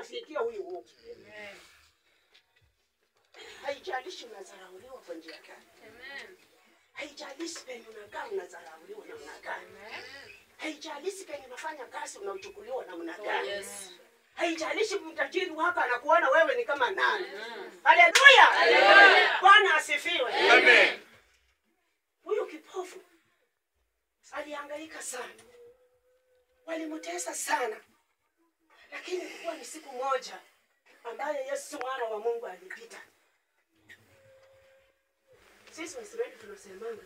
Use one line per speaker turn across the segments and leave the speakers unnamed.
atafikia huyu mtu.
Amen.
Haijalishi unadharauliwa kwa njia gani.
Amen.
Haijalishi penye unakaa unadharauliwa namna gani. Haijalishi penye unafanya kazi unachukuliwa namna gani.
Yes.
Haijalishi mtajiri wako anakuona wewe ni kama nani. Haleluya!
Haleluya.
Bwana asifiwe.
Amen.
Huyu kipofu alihangaika sana, walimtesa sana, lakini ilikuwa ni siku moja ambayo Yesu mwana wa Mungu alipita. Sisi Waisraeli tunasemanga,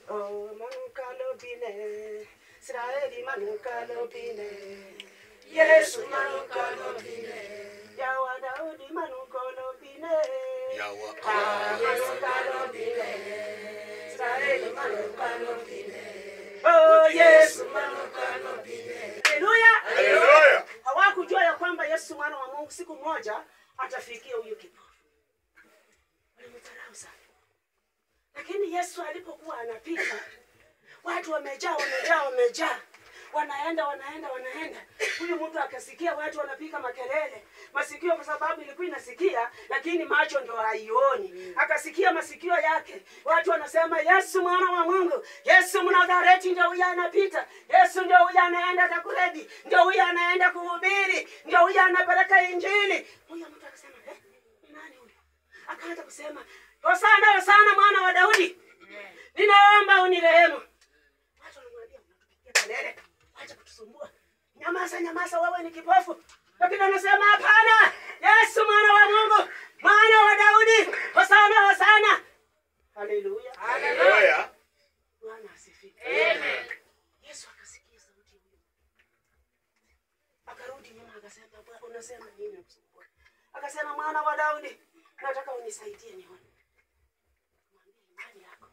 oh, manukalo bine, Israeli manukalo bine, Yesu manukalo bine, Yawa Daudi manukalo bine,
Yawa
manukalo bine, Israeli manukalo bine, oh Yesu manukalo bine. Haleluya!
Haleluya.
Hawakujua ya kwamba Yesu mwana wa Mungu siku moja atafikia huyu kipofu. Walimdharau sana. Lakini Yesu alipokuwa anapita, watu wamejaa, wamejaa, wamejaa. Wanaenda, wanaenda, wanaenda. Huyu mtu akasikia watu wanapiga makelele. Masikio kwa sababu ilikuwa inasikia, lakini macho ndio haioni. Akasikia masikio yake. Watu wanasema Yesu mwana wa Mungu, Yesu Mnazareti ndio huyu anapita. Yesu ndio huyu anaenda Takuredi, ndio huyu anaenda kuhubiri, ndio huyu anapeleka Injili. Huyu mtu akasema, ni nani huyu? Akaanza kusema, Hosana, Hosana mwana wa Daudi. Ninaomba unirehemu. Watu wanamwambia unatupigia kelele, acha kutusumbua. Nyamaza, nyamaza, wewe ni kipofu. Lakini anasema hapana, Yesu mwana wa Mungu, mwana wa Daudi, Hosana, Hosana. Haleluya.
Haleluya.
Bwana asifiwe.
Amen.
Yesu akasikia sauti hiyo. Akarudi nyuma akasema, Bwana unasema nini nakusumbua? Akasema mwana wa Daudi, nataka unisaidie nione. Mwambie imani yako.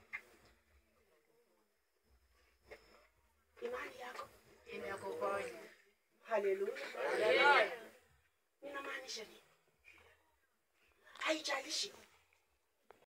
Imani yako
Imekuponya.
Haleluya.
Haleluya.
Ninamaanisha nini? Haijalishi